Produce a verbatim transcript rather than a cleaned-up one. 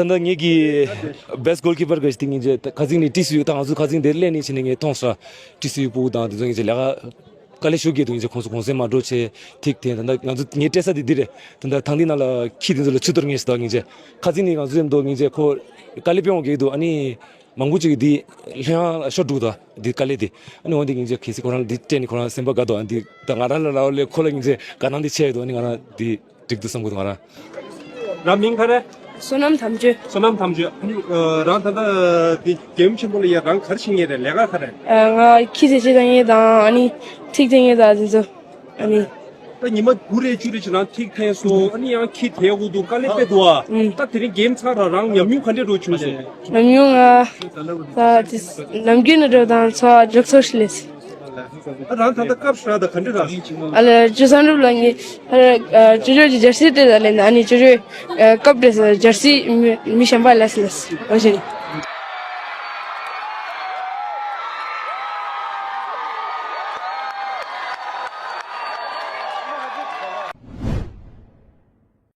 ད་ལྟ་ངེད་ཀྱི་best goalkeeper ག་ཞིག་དེ་ངེད་ཀྱི་ཁ་སང་ནས་ཏི་སི་ཡུ་ད་ང་ཚོ་ཁ་སང་དེར་སླེབས་ནས་ཕྱིན་ནས་ངས་མཐོང་སོང་། ཏི་སི་ཡུ་ཕྲུ་གུ་དང་དེ་ཚོ་ངེད་ཀྱི་ལས་ཀ་དཀའ་ལས་ཞེ་པོ་རྒྱག་འདུག་ངེད་ཀྱི་ཁོང་ཚོ་གུང་སེང་མ་འགྲོ་བྱས་ཐིག་དེ་ད་ལྟ་ང་ཚོ་ངའི་སྤྲད་ས་དེ་འདི་རེད། ད་ལྟ་ཐང་འདི་ནང་ལ་ཁྱི་དེ་ཚོ་ལ་ཆུ་གཏོར་ངེས་ཤིག་ད་ངེད་ཀྱི་ཁ་སང་ནས་ང་ཚོ་ཡོད་མདོག་ངེད་ཀྱི་ཁོ་དཀའ་ལས་དཔེ་མང་རྒྱག་འདུག་ཨ་ནི་མང་པོ་ཅིག་གིས་འདི་ལྷོད་ཡངས་ཤོར་འགྲོ་འདུག་འདི་དཀའ་ལས་དེ། ཨ་ནི་འོན་ཏེ་ངེད་ཀྱི་གལ་སྲིད་ཁོ་རང་ལ་འདི་སྤྲད་ནས་ཁོ་རང་སེམས་པ་དགའ་འདུག་ཨ་འདི་ད་ང་རང་ལ་ལབ་ལས་ཁོ་ལ་ངེད་ཀྱི་དགའ་སྣང་འདི་ཆེ་ཡོད་འདུག་ཨ་ནི་ང་རང་འདི་འགྲིག་འདུག་བསམ་གྱི་འདུག་ང་རང་། རང་མིང་ག་རེ། བསོད་ནམས་དམ་ཆོས། བསོད་ནམས་དམ་ཆོས། ཨ་ནི་རང་ད་ལྟ་འདི་རྒྱལ་ཡུམ་ཆེན་པོ་ལ་ཡ་རང་ག་རེ་བྱེད་མཁན་རེད། ལས་ཀ་ག་རེ། ང་ཁྱི་དེ་ཅི་དང་ངེད་དང་ཨ་ནི་ཐིག་དེ་ངེད་དང་དེ་ཚོ་ཨ་ནི། ད་ཉི་མ་དགུ་རེ་བཅུ་རེ་ཅིག་རང་ཐིག་འཐེན་སོང་ཨ་ནི་ཡང་ཁྱི་དེ་འུ་དུ་དཀའ་ལས་དཔེ་འདུག་ཨ། ད་དེ་རིང་གེམ་ཚར་ར་རང་ཉམས་མྱོང་ག་འདྲས་འགྲོ་བྱུང་སོང་། ཉམས་མྱོང་ང་ད་དེ་ནམ་རྒྱུན་ནས་འགྲོ་དང་ཚོ་འཇོག་ཚོར་ཞིག་ལས། ཨ་རང་ད་ལྟ་སྐབས་ར་ད་ག་འདྲས་ར། ཨ་ལ་ཅོ་སང་རུབ་ལ་ངེད་ཨ་ཅོ་ཅོ་གི་ཇར་སི་སྤྲད་ད་ལེན་ཨ་ནི་ཅོ་ཅོ་སྐབས་འདྲས་ཇར་སི་མི་གཞན་པ་ལས་ལས་འོ་ཞེ་ནི།